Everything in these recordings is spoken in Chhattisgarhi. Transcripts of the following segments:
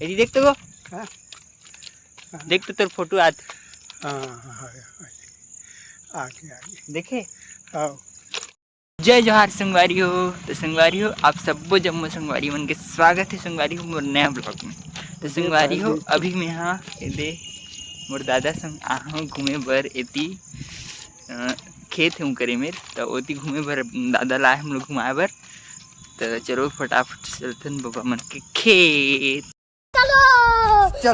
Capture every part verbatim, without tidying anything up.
यदि देख तो गो। हाँ? हाँ। देख तो तोर फोटो आत। हाँ, हाँ, हाँ, हाँ। आगे, आगे। देखे? हाँ। जय जोहार संगवारी हो। तो संगवारी हो, आप सब्बो जम्मो संगवारी मन के स्वागत है संगवारी हो मोर नया ब्लॉग में। तो संगवारी हो, अभी मैं हाँ एदे मोर दादा संग आहूँ घूमे बर एती, अ, खेत है उनकरे मेर, तो ओती घूमे बर दादा लाए हम लोग घुमाए बर। तो चलो फटाफट चलथन बबा मन के खेत। चलो। चल।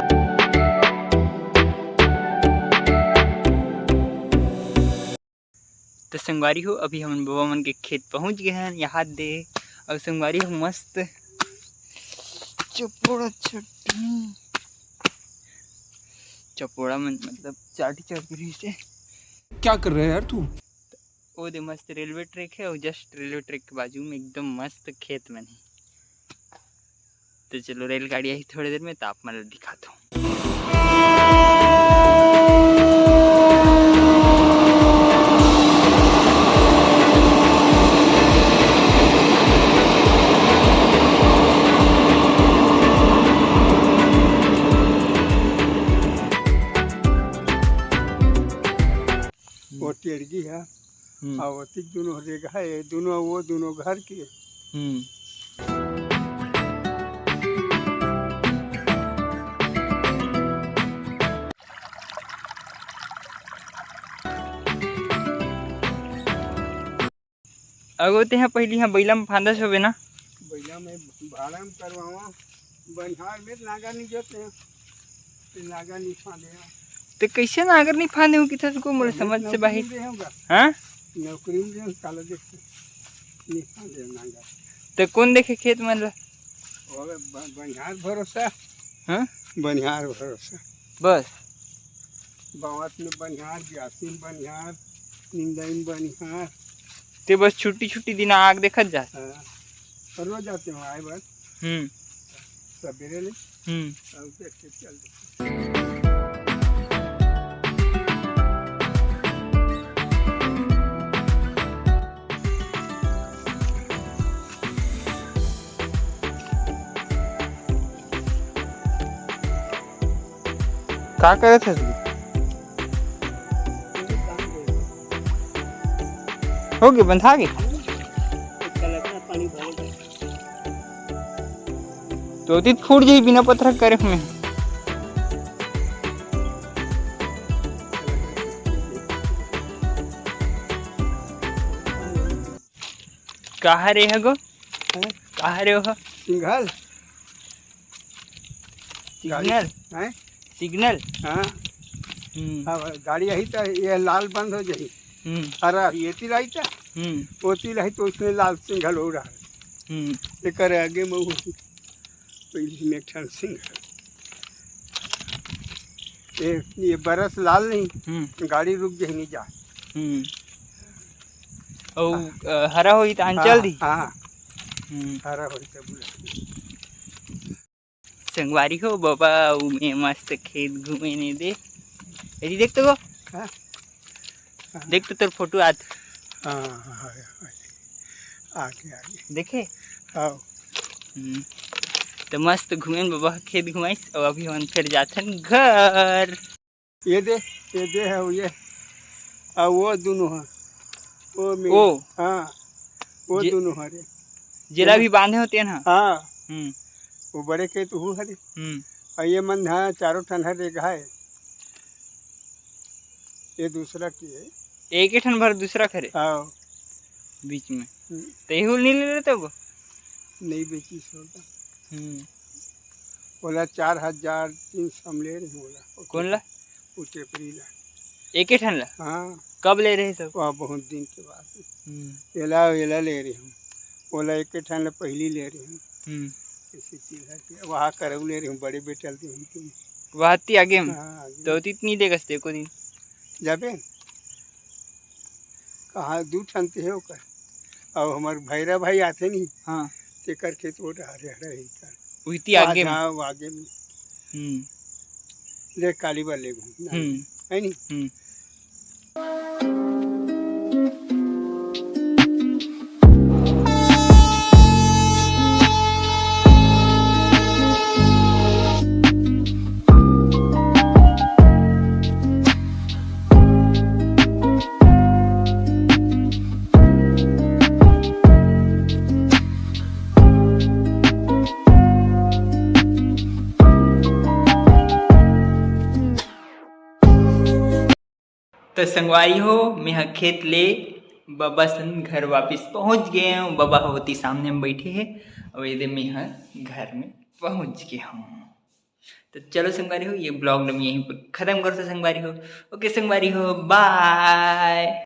तो संगवारी हो, अभी हमन बबा मन के खेत पहुंच गए हैं, यहाँ दे। और संगवारी हो, मस्त चपोड़ा चटनी, चपोड़ा मन मतलब चाटी चाटी रही से। क्या कर रहे है यार तू? ओ दे मस्त रेलवे ट्रैक है और जस्ट रेलवे ट्रैक के बाजू में एकदम मस्त खेत मन है। तो चलो, रेलगाड़ी आई थोड़ी देर में, तो आप मन ल दिखाता हूँ। वो टेड़गी है। हम्म। और ओतिक दुनो रेगहा है, दुनो वो दुनो घर के। हम्म। अगो तेहा पहिली हा बइला म फांदस होबे ना? बइला में भाड़ा में करवावा, बनिहार में नागा नहीं जाते हैं, ते नागा नहीं फांदे हैं। ते कैसे नागर नहीं फांदे हो किथस को, मोला समझ से बाहिर। नौकरी में दे होगा। हाँ? नौकरी में दे, काला देखते, नहीं फांदे हैं नागा। ते कौन देखे खेत मन ला? ओए ब-, बनिहार भरोसा। हाँ? बनिहार भरोसा। बस। बावत में बनिहार, ग्यासी में बनिहार, निंदाई में बनिहार। ते बस छुट्टी छुट्टी दिन आग देखत जा। हाँ। और रोज आते हो आए बस। हम्म। सवेरे ले। हम्म। और देख के चल देते। का करत हस? हो गे, बंधा गे। तो ओती फूट जाही बिना पथरा करे में। कहाँ रे हगो? हैं? कहाँ रे हो? सिंघल। सिग्नल? हैं? सिग्नल? हाँ। हम्म। अब गाड़ी आई तो ये लाल बंद हो जाही। हम्म। हरा ये तिलाई तो। हम्म। वो तिलाई तो उसने लाल सिंघल हो रहा है। हम्म। एकर आगे में वो पहले में एक ठन सिंघल। ये, ये बरस लाल नहीं, हम्म। गाड़ी रुक जाही नहीं जा। हम्म। अउ, हाँ। अ, हरा होही त आन हाँ, चल दी। हाँ। हम्म। हरा होही त बुला। संगवारी हो, बबा अउ मैं मस्त खेत घूमे ने दे। यदि देख तो गो। हाँ। हाँ। देख तो तोर फोटो आत। हाँ, हाँ, हाँ, हाँ। आगे, आगे। देखे? हाँ। हम्म। तो मस्त घूमे बबा खेत घुमाइस, अउ अभी हम फिर जाथन घर। ये दे, ये दे है, वो ये। आ, वो दोनों है। वो में, ओ। हाँ, वो जे-, दोनों है रे। जेला भी बांधे होते हैं ना। हाँ। हम्म। वो बड़े के तो हु हरे। हम्म। और ये मन हाँ, चारों ठन हर एक है। ये दूसरा की है। एक ही ठन भर दूसरा खरे। हाँ। बीच में। हम्म। ते ही उल नहीं ले लेते वो? नहीं बेची सौदा। हम्म। बोला चार हजार तीन सौ में ले रही हूँ बोला। कौन ला? वो टेपरी ला। एक ही ठन ला? हाँ। कब ले रहे सब? वह बहुत दिन के बाद। हम्म। एला, एला ले रही हूँ। बोला एक ही ठन ला पहली ले रही हूँ। हम्म। ऐसी चीज है कि वहाँ करऊ ले रही हूँ, बड़े बेटा ला दी हूँ तुम। वहाँ ती आगे में? हाँ, आगे तो में। इतनी देगा एको दिन? जाबे? कहाँ दू ठन ते हे ओकर। अब हमर भैरा भाई आथे नहीं। हाँ। तेकर खेत वो डहर हरे ही कर। उहिती आगे में। हाँ, वो आगे में। हम्म। ले काली बार ले घूम। हम्म। है नहीं? हम्म। तो संगवारी हो, मैं ह खेत ले बबा सन घर वापस पहुंच गए हूँ। बबा ह ओती सामने में बैठे हे, और ये दे मैं ह घर में पहुंच गए हूँ। तो चलो संगवारी हो, ये ब्लॉग ल मैं यहीं पर खत्म करथों संगवारी हो। ओके संगवारी हो, बाय।